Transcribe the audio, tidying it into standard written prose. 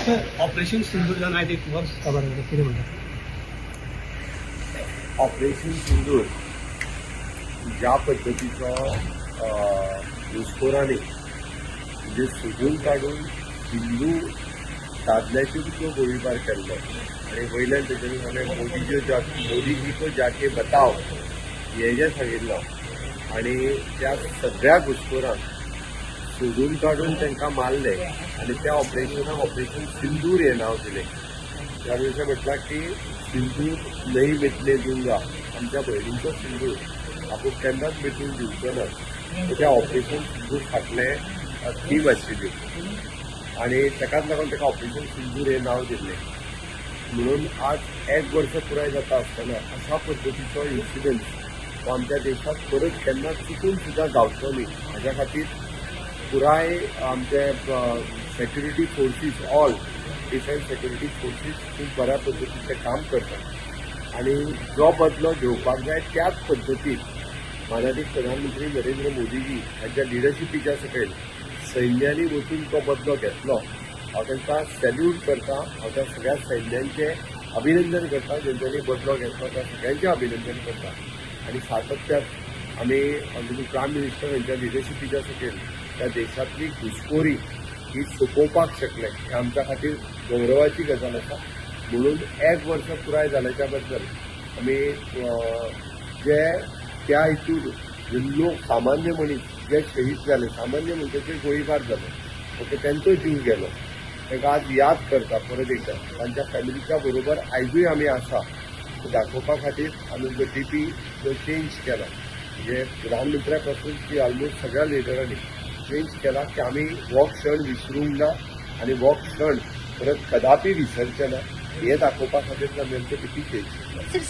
Sir, operation सिंदूर जावन आयज एक वर्स काबार जालें, कितें म्हणटा? ऑपरेशन सिंदूर ज्या पद्दतीचो घुसखोरांनी म्हणजे सोदून काडून हिंदू दादल्याचेर जो गोळीबार केल्लो आनी वयल्यान तेच्यानी सांगलें, "मोदी जो मोदी जी को जाके बताव", हें जें सांगिल्लो आनी त्या सगळ्या घुसखोरांक सोदून काडून तांकां मारले आनी त्या ऑपरेशनाक ऑपरेशन सिंदूर हें नांव दिलें. त्या दिसा म्हटलां की सिंदूर नहीं मिटने दूंगा, आमच्या भयणींचो सिंदूर आपूण केन्नाच मिटून दिवचो ना. त्या ऑपरेशन सिंदूर फाटलें थीम आशिल्ली आनी ताकाच लागून ताका ऑपरेशन सिंदूर हें नांव दिल्लें. म्हणून आज एक वर्स पुराय जाता आसतना अशा पद्दतीचो इन्सिडंट हो आमच्या देशात परत केन्ना चुकून सुद्दां जावचो न्ही, हाज्या खातीर पुराय आमचे security forces, all defence security forces खूब बऱ्या पद्दतीचें काम करतात आनी जो बदलो घेवपाक जाय त्याच पद्दतीन मानादीक प्रधानमंत्री नरेंद्र मोदीजी हांच्या लिडरशिपीच्या सकयल सैन्यांनी वचून तो बदलो घेतलो. हांव तांकां सॅल्यूट करता. हांव त्या सगळ्या सैन्यांचें अभिनंदन करता. जेंच्यांनी बदलो घेतलो त्या सगळ्यांचें अभिनंदन करता आनी सातत्यान आमी ऑनरेबल प्रायम मिनिस्टर हांच्या लिडरशिपीच्या सकयल त्या देशांतली घुसखोरी ही सोंपोवपाक शकले, हे आमच्या खातीर गौरवाची गजाल आसा. म्हणून एक वर्स पुराय जाल्याच्या बद्दल आमी जे त्या हितून जे लोक, सामान्य मनीस जे शहीद जाले, सामान्य मनशाचेर गोळीबार जालो, ओके, तांचो जीव गेलो, तांकां आज याद करता. परत एकदा तांच्या फॅमिलीच्या बरोबर आयजूय आमी आसा दाखोवपा खातीर आमी जो डीपी जो चेंज केला, म्हणजे प्रधानमंत्र्या पासून ती ऑलमोस्ट सगळ्या लिडरांनी चेंज केला की आमी हो क्षण विसरूंक ना आनी हो क्षण परत कदापी विसरचे ना, हे दाखोवपा खातीर आमी आमचे डीपी चेंज केला. सर.